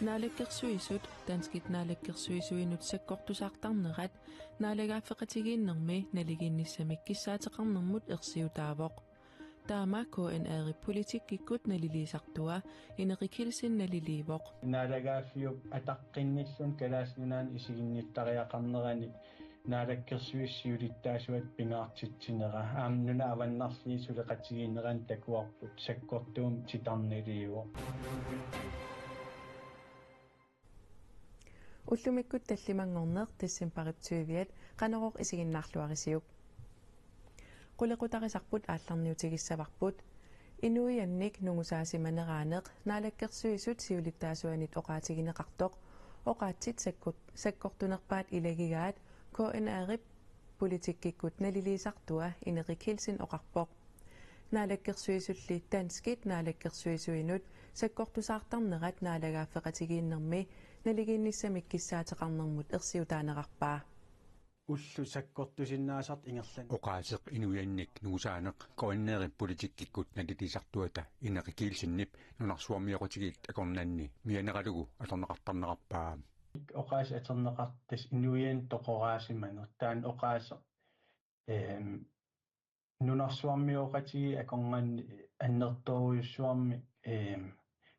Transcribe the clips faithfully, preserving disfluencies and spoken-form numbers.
Naalakkersuisut danskit naalakkersuisuinut sakkortusaartarnerat naalagaaffeqatigiinnermi naligiinnissamik kissaateqarnermut ersiutaavoq. Taama K N R-ip politikkikkut naliliisartua Ineqi Kielsen naliliivoq. Naalagaaffiup ataqqinnilluni Kalaallit Nunaanni isiginnittariaqarnerani naalakkersuisut siulittaasuata pingaartitsinera aamma nunat avannarliit suleqatigiinneranni takuarput sakkortuumik titarniliivoq. Ullumikkut tallimanngorneq decembarip tyviat Qanorooq isiginnaarluarisiuk. Qulequtarisarput aallarniutigissavarput. Inuiannik nungusaasimaneraaneq naalakkersuisut siulittaasuanit oqaatigineqartoq. Oqaatsit sakkut-, sakkortunerpaat ilagigaat K N R-ip politikkikkut naliliisartua Ineqi Kielsen oqarpoq. Naalakkersuisulli danskit naalakkersuisuinut sakkortusaartarnerat naalagaaffeqatigiinnermi naligiinnissamik kissaateqarnermut ersiutaanerarpaa. Ullut sakkortusinnaasartut ingerlan. Oqaaseq inuiannik nungusaaneq K N R-ip politikkikkut naliliisartuata Ineqi Kielsenip nunarsuarmioqatigiit akornanni mianeralugu atorneqartarnerarpaa. Oqaaseq atorneqartartoq inuiannut toqoraasimaneq. Taanna oqaaseq, eem, nunarsuarmioqatigiit akornanni annertoorujussuarmik, eem,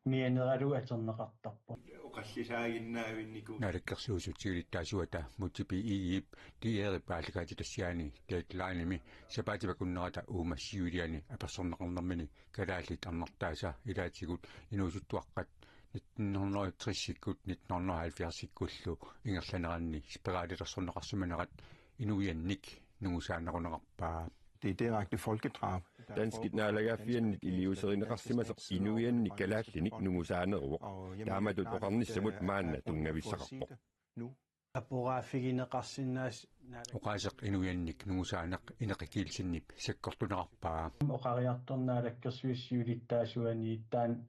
mianeralugu atorneqartarpoq. Oqallisaaginnaavinniku. Naalakkersuisut siulittaasuata Múte B. Egedep D R-ip aallakaatitassiaani Deadlinemi sapaatip akunnerata uuma siuliani apersorneqarnermini kalaallit arnartaasa ilaatigut inuusuttuaqqat nitten hundrede og tres-ikkut nitten hundrede og halvfjerds-ikkullu ingerlaneranni spiralilersorneqarsimanerat inuiannik nungusaanerunerarpaa. Det er direkte folkedrab. Danskit naalagaaffiannit iliuuserineqarsimasoq inuiannik kalaallinik nungusaaneruvoq. Taamatut oqarnissamut maanna tunngavissaqarpoq. Aporaaffigineqarsinnaas-, oqaaseq inuiannik nungusaaneq Ineqi Kielsenip sakkortunerarpaa. Oqariartornaalakkersuisut siulittaasuani taanna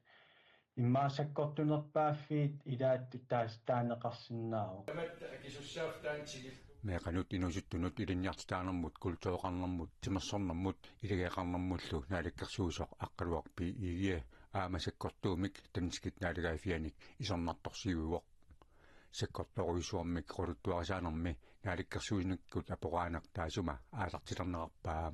immaqa sakkortunerpaaffiit ilaattut taas-, taaneqarsinnaavoq. Meeqqanut inuusuttunut ilinniartitaanermut, kultureqarnermut, timersornermut, ilageeqarnermullu naalakkersuisoq Aqqaluaq B. Egede aamma sakkortuumik danskit naalagaaffiannik isornartorsiuivoq. Sakkortoorujussuarmik oqaluttuarisaanermi naalakkersuisunikkut aporaaneq taassuma aallartilernerarpaa.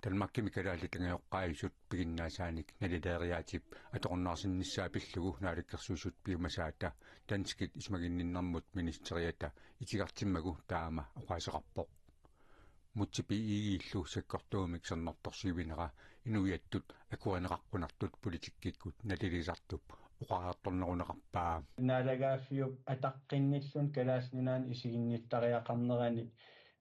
Danmarkimi kalaallit angajoqqaajusut piginnaasaanik nalileeriaatip atorunnaarsinnissaa pillugu naalakkersuisut piumasaata danskit isumaginninnermut ministeriata itigartimmagu taama oqaaseqarpoq. Múte B. Egedelu sakkortuumik sannartorsiuinera inuiattut akuerineqaqqunertut politikkikkut naliliisartup oqariartornerunerarpaa. Naalagaaffiup ataqqinnilluni Kalaallit Nunaanni isiginnittariaqarnerani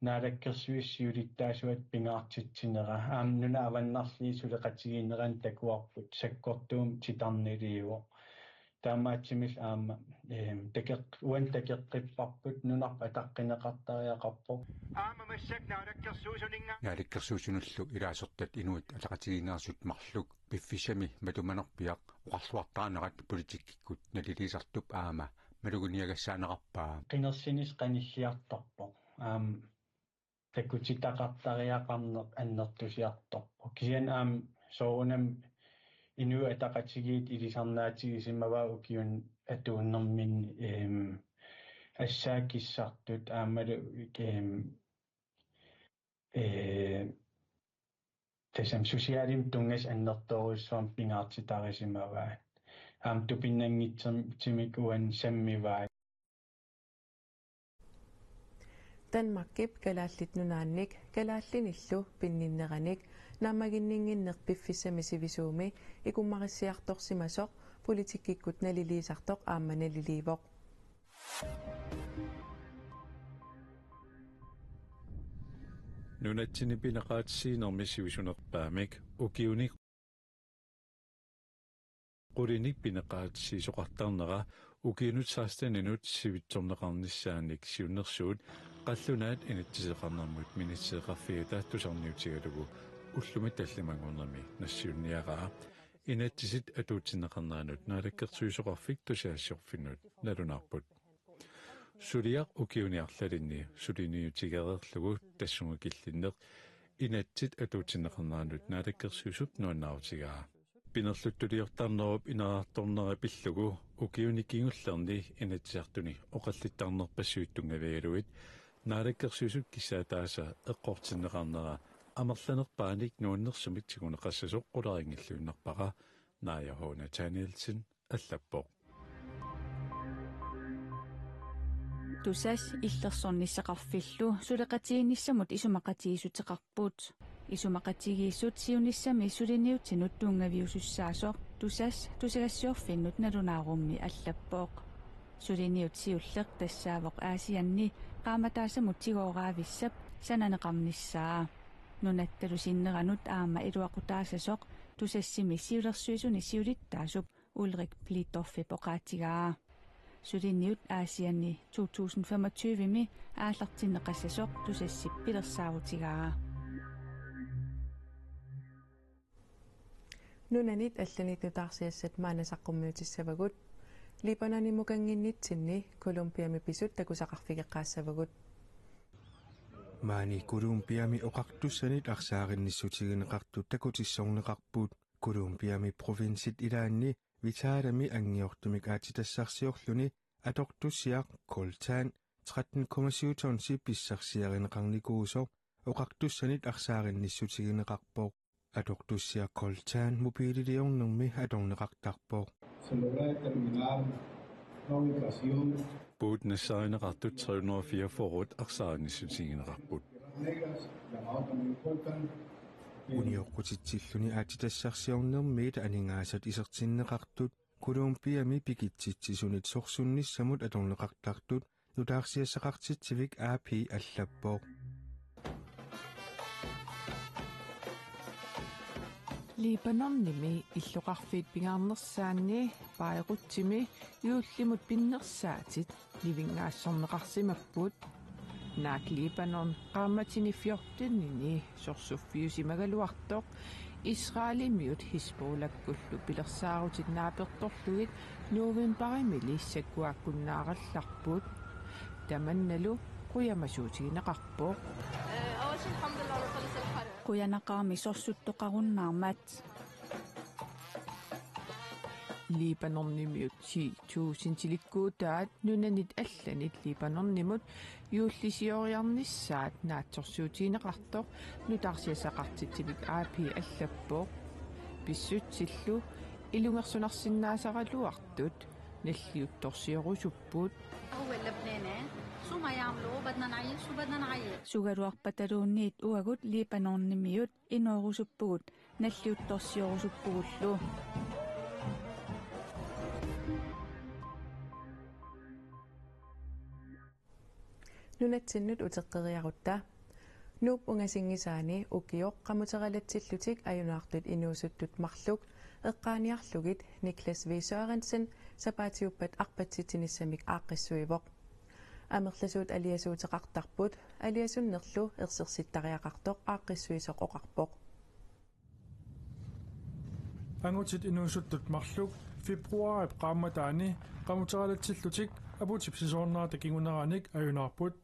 naalakkersuisut siulittaasuata pingaartitsinera aamma nunat avannarliit suleqatigiinneranni takuarput sakkortuumik titarniliivoq. Taamaattumillu aamma, eem, takeq-, uani takeqqipparput nunarput ataqqineqartariaqarpoq. Aamma massakkut naalakkersuisuninnga. Naalakkersuisunullu ilaasortat Inuit Ataqatigiinneersut marluk piffissami matumanerpiaq oqarluartarinerat politikkikkut naliliisartup aamma maluginiagassaanerarpaa. Qinersineq qanilliartorpoq. Aamma takutitaqartariaqarneq annertusiartorpoq. Kisianni aamma soorunami Inuit Ataqatigiit ilisarnaatigisimavaat ukiuni atuunnerminni, eem, assaat kissartut aammalu, eem, ee, tassami socialimik tunngasut annertoorujussuarmik pingaartitarisimavaat. Aamma tupinnanngitsumik uani sammivaat. Danmarkip Kalaallit Nunaannik kalaallinillu pinninneranik naammaginninnginneq piffissami sivisuumi ikummarissiartorsimasoq politikkikkut naliliisartoq aamma naliliivoq. Nunatsinni pineqaatsiinermi sivisunerpaamik ukiuni qulinik pineqaatsiisoqartarnera ukiunut seksteninut sivitsorneqarnissaanik siunnersuut qallunaat inatsiseqarnermut ministereqarfiata tusarniutigalugu ullumi tallimanngornermi nassiunniaraa inatsisit atuutsinneqarneranut naalakkersuisoqarfik tusagassiorfinnut nalunaarput. Suliaq ukiuni arlalinni suliniutigereerlugu tassunga killinneq inatsit atuutsinneqarneranut naalakkersuisup nuannaarutigaa. Pinerluttuliortarnerup ineriartornera pillugu ukiuni kingullerni Inatsisartuni oqallittarnerpassuit tunngavigalugit Naalakkersuisut kissaataasa eqqortinneqarnera amerlanerpaanik nuannersumik tiguneqassasoq qularinngilluinnarpara. Naaja H. Nathanielsen allappoq. Tusas illersornissaqarfillu suleqatigiinnissamut isumaqatigiissuteqarput. Isumaqatigiissut siunissami suliniutinut tunngaviusussaasoq Tusas tusagassiorfinnut nalunaarummi allappoq. Suliniut siulleq tassaavoq Aasianni qaammataasamut tigooraavissap sananeqarnissaa. Nunattalu sinneranut aamma iluaqutaassasoq Tusassimi siulersuisuni siulittaasup Ulrik Blidorfip oqaatigaa. Suliniut Aasianni to tusind femogtyve-mi aallartinneqassasoq Tusassip pilersaarutigaa. Nunanit allanit nutaarsiassat maanna saqqummiutissavagut. Libanonimukanginnitsinni Colombiami pisut takusaqarfigeqqaassavagut. Maani Colombiami oqartussanit arsaarinnissutigineqartut takutissorneqarput. Colombiami provinsit ilaanni Vitarami anngiortumik aatsitassarsiorluni atortussiaq coltan tretten komma syv tonsi pissarsiarineqarnikuusoq oqartussanit arsaarinnissutigineqarpoq. Atortussiaq coltan mobiililiornermi atorneqartarpoq. Se logra determinar la ubicación. Puut nassaarineqartut tre hundrede og fireogfyrre arsaarinnissutigineqarput. Negras, llamado también coltan. Unioqqutitsilluni aatsitassarsiornermiit aningaasat isertinneqartut Colombiami pikitsitsisunit sorsunnissamut atorneqartartut nutaarsiassaqartitsivik A P allappoq. Libanonimi illoqarfiit pingaarnersaanni Beirutimi juullimut pinnersaatit nivinngaassorneqarsimapput. Naak Libanon qaammatini fjortenini sorsuffiusimagaluartoq Israelimiut Hizbollahkullu pilersaarutit naapertorlugit novembarimili sakkuakkunnaarallarput. Tamannalu qujamasuutigineqarpoq. Qujanaqaami sorsuttoqarunnaarmat. Libanonimiut ti tusindilikkuutaat nunanit allanit Libanonimut juullisioriarnissaat naatsorsuutigineqartoq nutaarsiassaqartitsivik A P allappoq. Pissutsillu ilungersunarsinnaasaraluartut nalliuttorsiorusupput. هو اللبناني شو ما يعملوا بدنا نعيش وبدنا نعيش. Sugaluarpataluunniit uagut Libanonimiut inoorusuppugut nalliuttorsiorusuppugullu. Nunatsinnut uteqqeriarutta. Nuup ungasinngisaani ukioq qamuteralatsillutik ajunaartut inuusuttut marluk eqqaaniarlugit Niklas V. Sørensen sapaatiuppat arpatsitsinissamik aaqqissuivoq. Amerlasuut aliasuuteqartarput, aliasunnerlu ersersittariaqartoq aaqqissuisoq oqarpoq. Angutit inuusuttut marluk februaarip qaammataani qamuteralatsillutik aputip sisoornerata kinguneranik ajunaarput.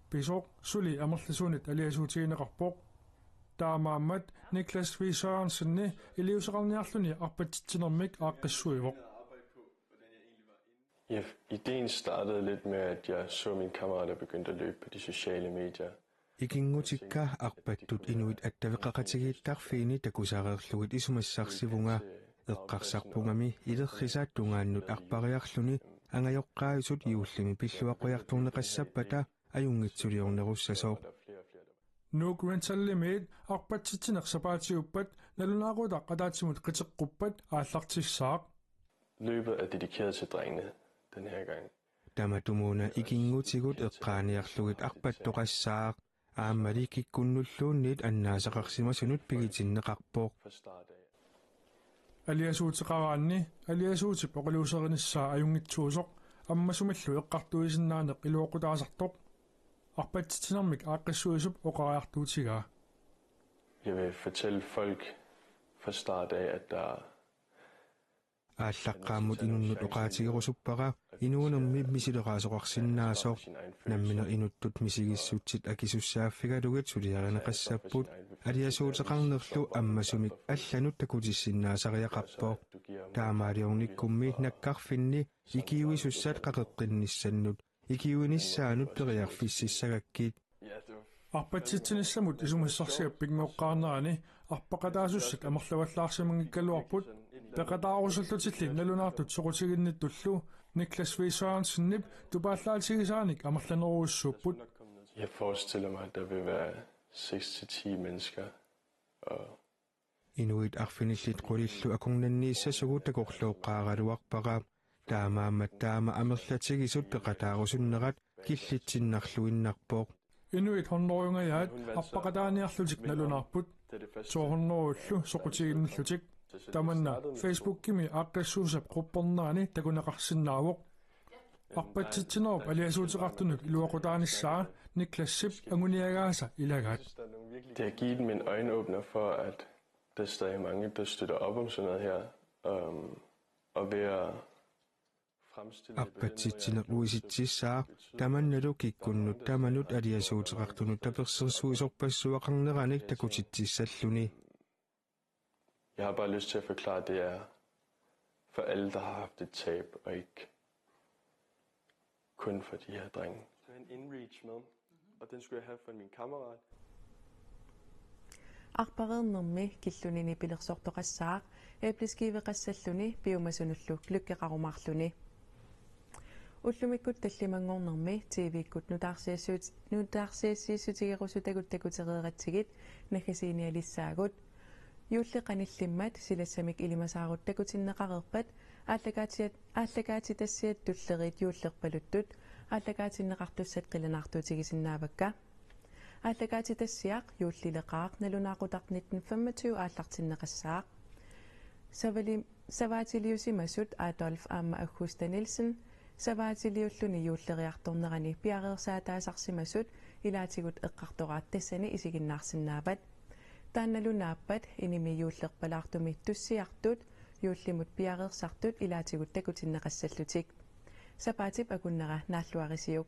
Pisoq suli amerlasuunit aliasuutigineqarpoq. Taamaammat Niklas V. Sørensenip iliuuseqarniarluni arpatsitsinermik aaqqissuivoq. Ja, ideen startede lidt med, at jeg så mine kammerater begynde at løbe på de sociale medier. Ikinngutikka arpattut inuit attaveqaqatigiittarfiini takusareerlugit isumassarsivunga. Eqqarsarpungami ilerrisa tungaannut arpariarluni angajoqqaajusut juullimi pilluaqqujartorneqassappata ajunngitsuliornerussasoq. Nuuk Rentalimiit arpatsitsineq sapaatiuppat nalunaaqutaq ataatsimut qiteqquppat aallartissaaq. Løbet er dedikeret til drengene den her gang. Tamatumuuna ikinngutigut eqqaaniarlugit arpattoqassaaq, aammali kikkunnulluunniit annaasaqarsimasunut pigitinneqarpoq. Aliasuuteqaraanni aliasuutip oqaluuserinissaa ajunngitsuusoq ammasumillu eqqartuisinnaaneq iluaqutaasartoq. Arpatsitsinermik aaqqissuisup oqariartuutigaa. Jeg vil fortælle folk fra start af, at der Aallaqqaammut inunnut oqaatigerusuppara inuunermi misileraasoqarsinnaasoq. Nammineq inuttut misigissutsit akisussaaffigalugit suliarineqassapput, aliasuuteqarnerlu ammasumik allanut takutissinnaasariaqarpoq. Taamaaliornikkummi nakkarfinni ikiuisussat qaqeqqinnissannut ikiuinissaannut periarfississagakkit. Arpatsitsinissamut isumassarsiap pinngoqqaarnerani arpaqataasussat amerlavallaarsimanngikkaluarput, peqataarusullutilli nalunaartut soqutiginnittullu Niklas V. Sørensenip tupaallaatigisaanik amerlanerujussuupput. Jeg forestiller mig, at der vil være seks til ti mennesker, og Inuit arfinillit qulillu akornanniissasugut takorlooqqaaraluarpara. Taamaammat taama amerlatigisut peqataarusunnerat killitsinnarluinnarpoq. Inuit hundredengajaat arpaqataaniarlutik nalunaarput. To hundredellu soqutiginnillutik. Tamanna Facebookimi aaqqissuussap quppernerani takuneqarsinnaavoq. Arpatsitsinerup aliasuuteqartunut iluaqutaanissaa Niklasip anguniagaasa ilagaat. Det har givet mig en øjenåbner for, at der stadig er mange, der støtter op om sådan noget her, øhm, og ved at fremstille det på den måde, Arpatsitsineq uisitsissaaq tamannalu kikkunnut tamanut aliasuuteqartunut tapersersuisorpassuaqarneranik takutitsissalluni. Jeg har bare lyst til at forklare, at det er for alle, der har haft et tab, og ikke kun for de her drenge. Jeg har en inReach med, og den skulle jeg have fra min kammerat. Arpareernermi killunini pilersortoqassaaq, æbleskiveqassalluni piumasunullu gløggeqarumaarluni. Ullumikkut tallimanngornermi T V-kkut nutaarsiassut-, nutaarsiassiissutigerusutagut takutereeratsigit naggasiinialissaagut. Juulli qanillimmat silassamik ilimasaarut takutinneqareerpat aallakaatiat-, aallakaatitassiat tulleriit juullerpaluttut aallakaatinneqartussat qilanaartuutigisinnaavakka. Aallakaatitassiaq juullileqaaq nalunaaqutaq nitten femogtyve aallartinneqassaaq. Savali-, savaatiliusimasut Adolf aamma Augusta Nielsen, savaatiliulluni juulleriartornerani piareersaataasarsimasut ilaatigut eqqartoraat tassani isiginnaarsinnaavat. Taannalu naappat inimi juullerpalaartumi tussiartut juullimut piareersartut ilaatigut takutinneqassallutik. Sapaatip akunnera naalluarisiuk.